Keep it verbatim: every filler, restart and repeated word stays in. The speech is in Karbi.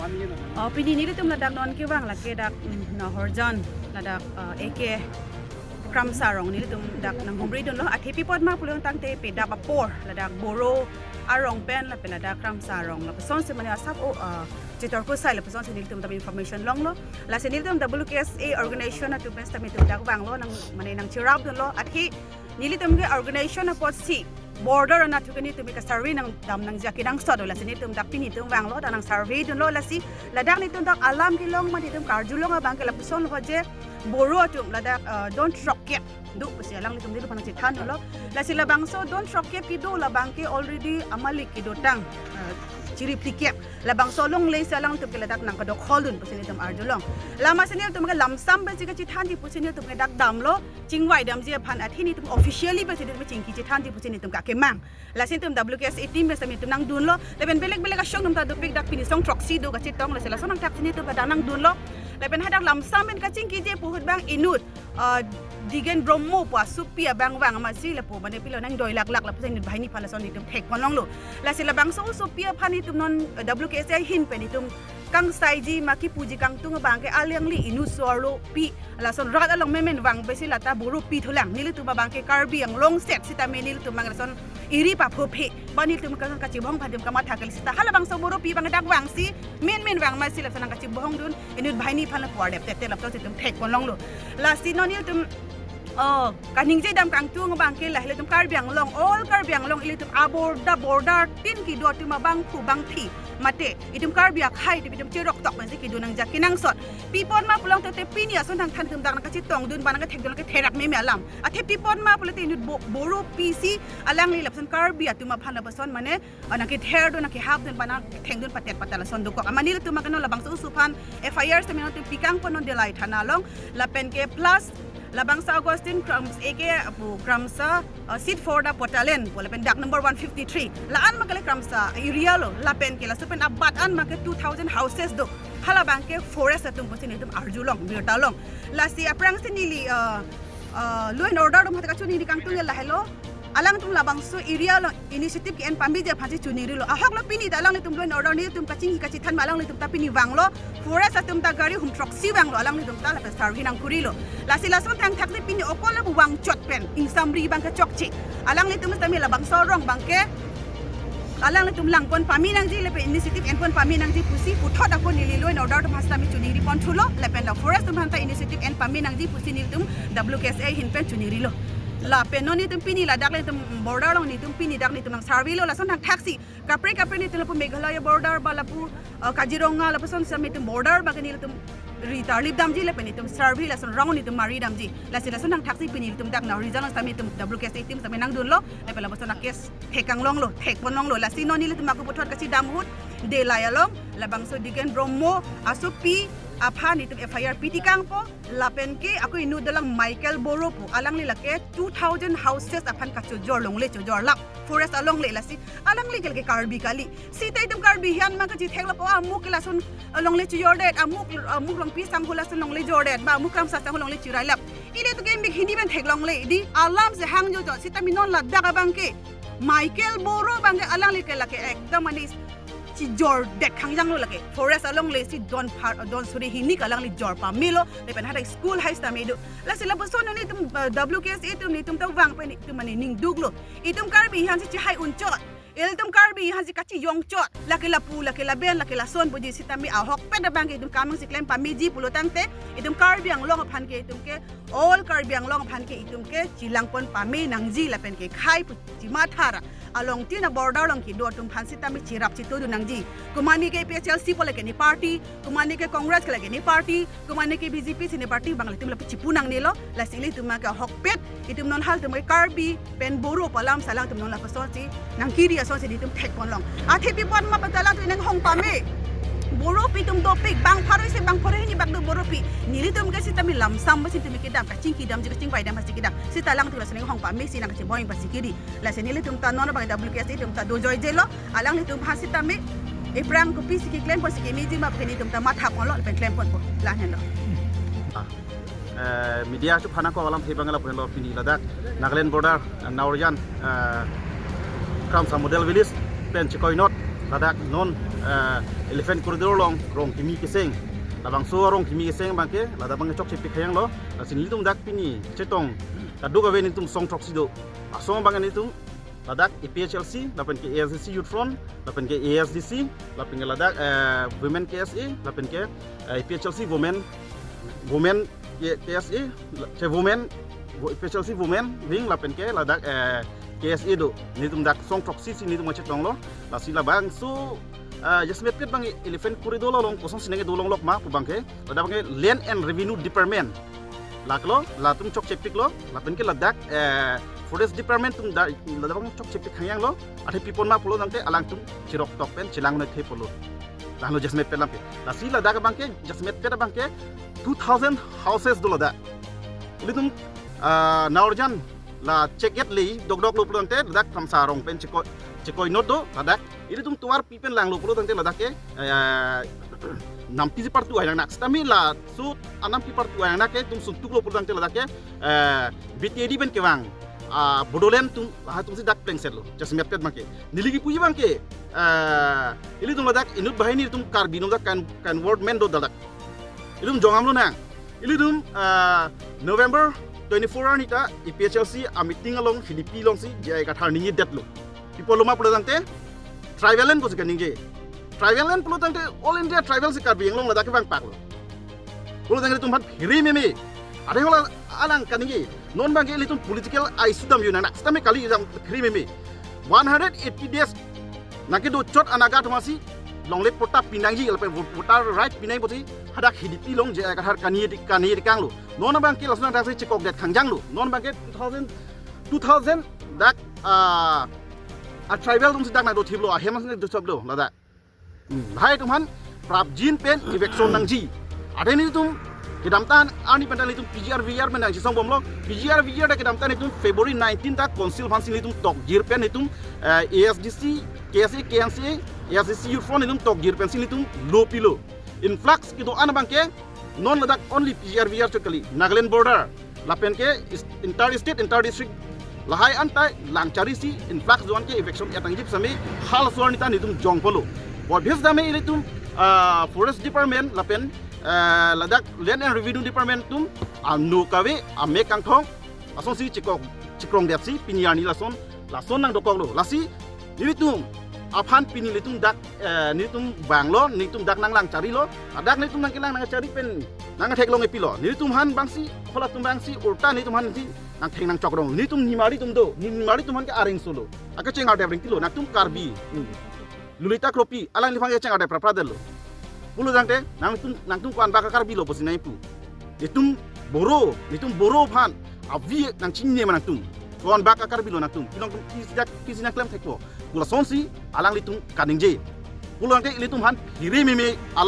Oh, pini nelitum ladak non kevang lake dak, mm, Naharjan ladak, uh, A K Kramsa arong nelitum dak nanghumri dunlo. Athe pi apot ma pulo tangte pedap apor ladak Boro arong pen lapen ladak Kramsa arong lapusonsi mane asap o, uh, chitor kusai lapusonsi nelitum tame information longlo. Lasi nelitum W K S A organization atum pen tame nelitum dak vanglo nang mane nangcherap dunlo. Athe nelitum ke organization apotsi border anatthu ke nelitum ke survey nangdam nangji akenangsot do. Lasi nelitum dak pini nelitum vanglo, dak nang survey dunlo. Lasi ladak nelitum dak alam kelong ma nelitum karjulong abang ke lapuson lo je Boro atum ladak, uh, don throkkep do pusi alanglitum nelitum aphan chethan dunlo. Lasi labangso don throkkep kedo labang ke already amalik kedotang, uh, chiri phlikep. Labangso alongle si alanglitum ke ladak nangkedok hol dun pusi nelitum arjulong. Lasi nelitum ke lamsam pensi kachethanji pusi nelitum ke dak damlo, chingvai damji aphan. Athe nelitum officially pensi nelitum chingki chethanji pusi nelitum ke akemang. Lasi nelitum W K S A team pen tame nelitum nangdunlo. Lapen belek belek ashong atum ta dopik, dak pini song throksi do kachetong, lasi lason angthak si nelitum dak nangdunlo. Lapen hadak lamsam pen kachingkiji pu ahut abang inut, uh, Digen Brahmo pu asopi abang vang amatsi lapu mane pilo nang doi laklak lapu inut banghini aphan lason nelitum thekpon longlo. Lasi labangso asopi aphan nelitum non, uh, W K S A ahin pen nelitum kangsaiji ma kipuji kangtung abang ke alangli inut so-arlo pi lason rat along memen vang pensi lata Boro pi thulang. Nelitum abang ke Karbi Anglong set sitame nelitum abang lason iri paphophe ba nelitum ka kachibong phadim kamatha kali seta halabangso Boro pi abang dak vangsi menmen vang amatsi lason nangkachibong dun inut banghini aphan lapu ardep tete lapusonsi nelitum thekpon longlo. Lasi non nelitum, oh, kaningje dam kangtung abang ke lahai ilitum Karbi Anglong, all Karbi Anglong ilitum aborder border tin kedo atum abangphu bangphi mate itum Karbi akhei atum itum cheroktok pensi kedo nangji akenangsot. Pi apot ma pulo tangte pini ason thangthan itum dak nangkachetong dun ba nangkethek dun ke therak meme alam. Athe pi apot ma pulote inut Bo-, Boro pisi alangli lapuson Karbi atum aphan lapuson mane, uh, nangkether dun, nangkehap dun ba nangketheng dun patet patet lason dokok. Amat nelitum abang ke non labangso aso aphan F I R sitame nelitum pikangpon non Dillai thana along lapen ke plus labangso Augustine Krams-, A K pu Kramsa, uh, seat for the Potalen pu lapen dak number one fifty-three. La-an ma ke le Kramsa area lo, lapen ke laso pen abat an ma ke two thousand houses do. Halabang ke forest atum pusi nelitum arjulong, birta long. Lasi aphrangsi neli, uh, uh, law and order atum hadak kachoningri kangtung lahelo. Alangtum labangso area along initiative ke-en pameji aphansi choningrilo. Ahok lo pini ta alanglitum law and order nelitum kachingki kachethan ma alanglitum ta pini vanglo. Forest atum ta gari hum throksi vanglo alanglitum ta lapen survey nangkurilo. Lasi lason thangthak si pini okol lapu vangchot pen ingsamri abang kechokche. Alanglitum sitame labangso arong abang ke alanglitum langpon pame nangji lapen initiative enpon pame nangji pusi puthot ako neli law and order atum aphan sitame choningripon thulo lapen la forest atum aphan ta initiative en pame nangji pusi nelitum W K S A ahin pen choningrilo. Lapen non nelitum pini ladak nelitum border along nelitum pini dak nelitum nang survey lo lason thangthak si kaprek kaprek nelitum lapu Meghalaya border ba lapu, uh, Kaziranga lapuson sitame nelitum border abang ke nelitum ri tarlip damji lapen nelitum survey lason round nelitum mari damji. Lasi lason thangthak si pini nelitum dak Naharjan sitame nelitum W K S A team sitame nangdunlo lapen lapuson a-case thekanglonglo, thekponlonglo. Lasi non nelitum ako puthot kachedam ahut Dillai along labangso Digen Brahmo asopi aphan nelitum F I R pitikangpo lapen ke ako inut dolang Michael Boro pu alangli lake two thousand houses aphan kachojor longle chojor lap forest alongle. Lasi alangli ke lake Karbi kali. Seta itum Karbi ahin ma kachethek lapu amuk ke lason longle chojordet, amuk, amuk Rongpi sangho lason longle jordet ba amuk Kramsa sangho longle cherailap. Ilitum ke mik hini pen theklongle di alam si hangjo jo sitame non ladak abang ke Michael Boro abang ke alangli ke lake ekdom mane chejordet khangjanglo lake. Forest alongle si don phar, don suri hini ke alangli jor pamelo. Lapen hadak school hai sitame do. Lasi lapuson nelitum, uh, W K S A atum nelitum ta vang pen nelitum mane ningduklo. Itum Karbi ahin si chehai unchot. Ilitum Karbi ahin si kachejongchot. Lake lapu, lake laben, lake lason puji sitame ahokpet abang ke itum kamang si klem pameji pulo tangte itum Karbi Anglong aphan ke itum ke all Karbi Anglong aphan ke itum ke chelangpon pame nangji lapen ke khei pu chemathara along tina border along kedo atum aphan sitame cherap chetodun nangji. Komane ke A P H L C pu lake ne party, komane ke Congress ke lake ne party, komane ke B J P si ne party abang ilitum lapu chipu nangnelo. Lasi ilitum ma ke ahokpet itum non halatum ke Karbi pen Boro pu alam si alangtum non lapusonsi nangkiri asonsi nelitum thekponlong. Athe pi apot ma pu ta alangtum nanghong pame. Boro pi atum dopik bang pharo isi bang pharo hini bak do Boro pi. Nelitum ke sitame lamsam ba sitame kedam kachingki damji kachingvai dam pasi kedam. Seta alangtum lason nanghong pamesi nangkachibong pasi kiri. Lasi nelitum ta non abang W K S A atum ta dojoijelo. Alanglitum aphan sitame iphrang kopisi keklemponsi kemeji ma pu ke nelitum ta mathaponlo lapen klemponpo. Lahenlo. Eh, media atum aphan ako alamthe abang lapu henlo pini ladak Nagaland border, eh, Naharjan, eh, Kramsa model village pen chekoinot ladak non eh, Elephant Corridor along rong kimi keseng. Labangso arong kimi keseng abangke ladak abangke chokche pik khang lo. Lasi nelitum dak pini chetong kadokave nelitum song throksi do. Asong abang nelitum ladak A P H L C, lapen ke A S D C Youth Front, lapen ke A S D C, lapen ke ladak, eh, Women K S A, lapen ke, eh, A P H L C Women, Women K-, K S A, la-, che Women, wo-, A P H L C Women Wing, lapen ke ladak, eh, K S A do. Nelitum dak song throksi si nelitum chetong lo. Lasi labangso, eh, jasemet pet abang Elephant Corridor along kosonsi nangkedolong lok ma pu abangke, ladak abangke Land and Revenue Department. Lak lo, latum chokche pik lo, lapen ke ladak, eh, Forest Department atum da, ladak abang chokche pik khang lo, athe pi pon ma pulo tangte alangtum chirok tok pen chelang noi the pulo. Lahenlo jasemet pet lampe. Lasi ladak abangke, jasemet pet abangke two thousand houses do ladak. Ilitum, ah, Naorjan la check gate le dokdok lo pulo tangte ladak Thamsa arong pen chekoi, chekoi not do ladak. Ilitum tovar pi pen langlo pulo tangte ladak ke, eh, nampi si partu ai nang nak. Sitame laso anampi partu ai nang ke itum suntuk lo pulo tangte ladak ke, eh, B T A D pen kevang, ah, Bodoland atum, lahai atum si dak plengset lo, jasemet pet abangke. Neli kipuji abangke, eh, ilitum ladak inut banghini atum Karbi atum dak kan, convertment do ladak. Ilitum jongam lonang. Ilitum, ah, November twenty-four arni ta A P H L C a meeting along H D P alongsi J I Kathar ningje detlo. Pi pulo ma pulo tangte, tribal land kosi kaningje. Tribal land pulo tangte All India tribal si Karbi Anglong ladak kevang pak lo. Pulo tangte ilitum aphan phere meme. Athe hala alang kaningje. Non abangke ilitum political ai sudam yu nang nak. Sitame kali jang phere meme. One hundred eighty days nangkedo chot anaga atum si longle patta pinangji lapen vo-, voter right pinang pusi hadak H D P along J I Kathar kani di, kani di kanglo. Non abangke lason dak si chekok det khangjang lo. Non abangke two thousand, two thousand dak, ah, a tribal atum si dak nangdo thip lo, ahem si nangdo thip lo ladak. Hmm, lahai atum aphan prapjin pen eviction nangji. Athe nelitum kedamtang arni pen ta nelitum P G R V G R pen nangchisong bomlo. P G R V G R ta kedamtang nelitum February nineteen ta council aphansi nelitum tokjir pen nelitum, eh, A S D C, K S A, K N C A, A S D C Youth Front nelitum tokjir pensi nelitum lo pilo. Influx kedo-an abangke non ladak only P G R V G R chot kali, Nagaland border, lapen ke is-, inter state, inter district, lahai anta lang charisi influx do-an ke eviction et nangji pu sitame halaso arni ta nelitum jong polo. Bor bis dame ilitum, ah, Forest Department lapen, ah, ladak Land and Revenue Department atum ano kave, amek kangthong asonsi chekok, chekrong detsi pini arni lason, lason nangdokok lo. Lasi nelitum aphan pini nelitum dak, eh, nelitum vanglo, nelitum dak nanglang charilo. Adak nelitum nangkelang nangchari pen nangtheklong epilo. Nelitum aphan abangsi, halatum abangsi ulta nelitum aphansi nangtheng nangchok rong. Nelitum nimari atum do, nimari atum aphan ke areng solo. Akecheng ardep ring kilo, nangtum Karbi. Hmm. Lolita Kropi, alangliphan kecheng ardep prapra detlo. Pulo tangte, nangtum, nangtum ko-an bak a Karbi lo pusi nangpu. Itum Boro, itum Boro aphan avi nangchinine ma nangtum. Ko-an bak a Karbi lo nangtum. Pinong tum pisi dak, pisi nangklem thekpo. Pulasonsi alanglitum kaningje. Pulo tangte ilitum aphan phere meme alam